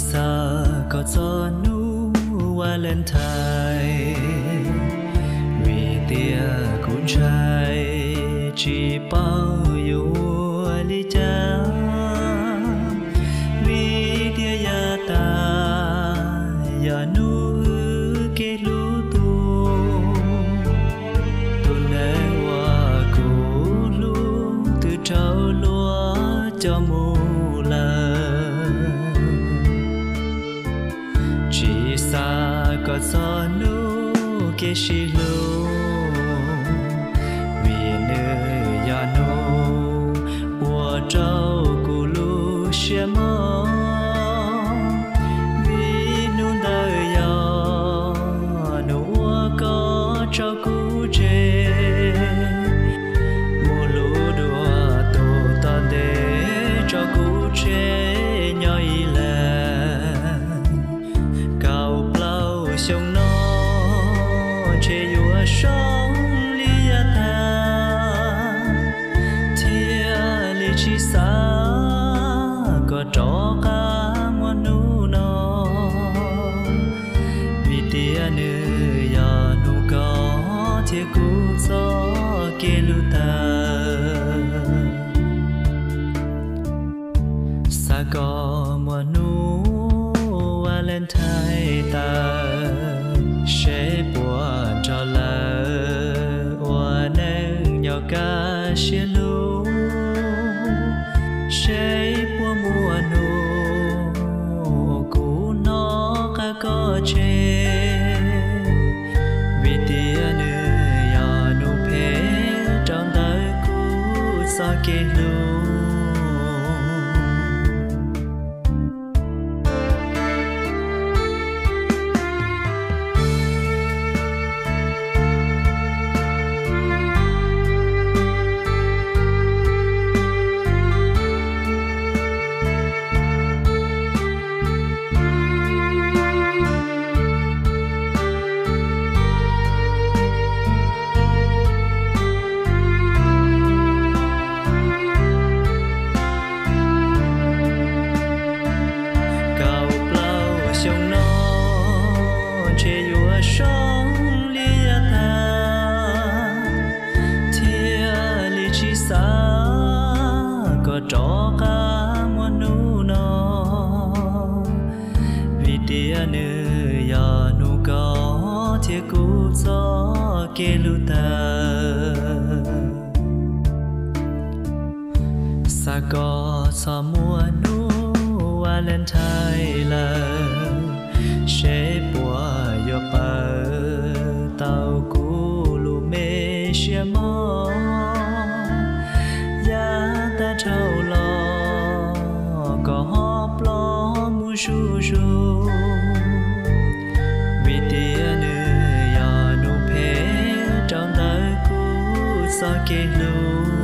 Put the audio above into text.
Xav kom txog hnub Valentine, vim tias kuv ntshai tsis paub yuav ua li cas, vim tias yav tas yog hnub wb kev hlub tuaj, tus neeg uas kuv hlub twb raug luag coj mus lawm. Tsis xav kom txog hnub kev sib hlub, vim nws yog hnub ua rau kuv lub siab mob, vim hnub ntawd yog hnub uas koj tso kuv tseg, mus lub dua tus tom ntej tso kuv tseg nyob ib leeg. Kaum plaub xyoo no ntshe yuav zoo li yav tas, thiaj li tsis xav kom rov qab muaj hnub no, vim tias nws yog hnub koj thiab kuv txoj kev hlub tawg. Xav kom muaj hnub Valentine tawm, seb puas nrog lawv ua neej nyob kaj siab lug, seb puas muaj hnub kuv hnov qab koj tseg, vim tias nws yog hnub phem rau ntawm kuv txoj kev hlub. Kaum plaub xyoo no ntshe yuav zoo li yav tas, thiaj li tsis xav kom rov qab muaj hnub no, vim tias nws yog hnub koj thiab kuv txoj kev hlub tawg. Xav kom txhob muaj hnub Valentine lawm, seb puas yuav pab tau kuv lub me siab mob. Yav tag dhau los koj ho plob mus zuj zus, vim tias nws yog hnub phem rau ntawm kuv txoj kev hlub.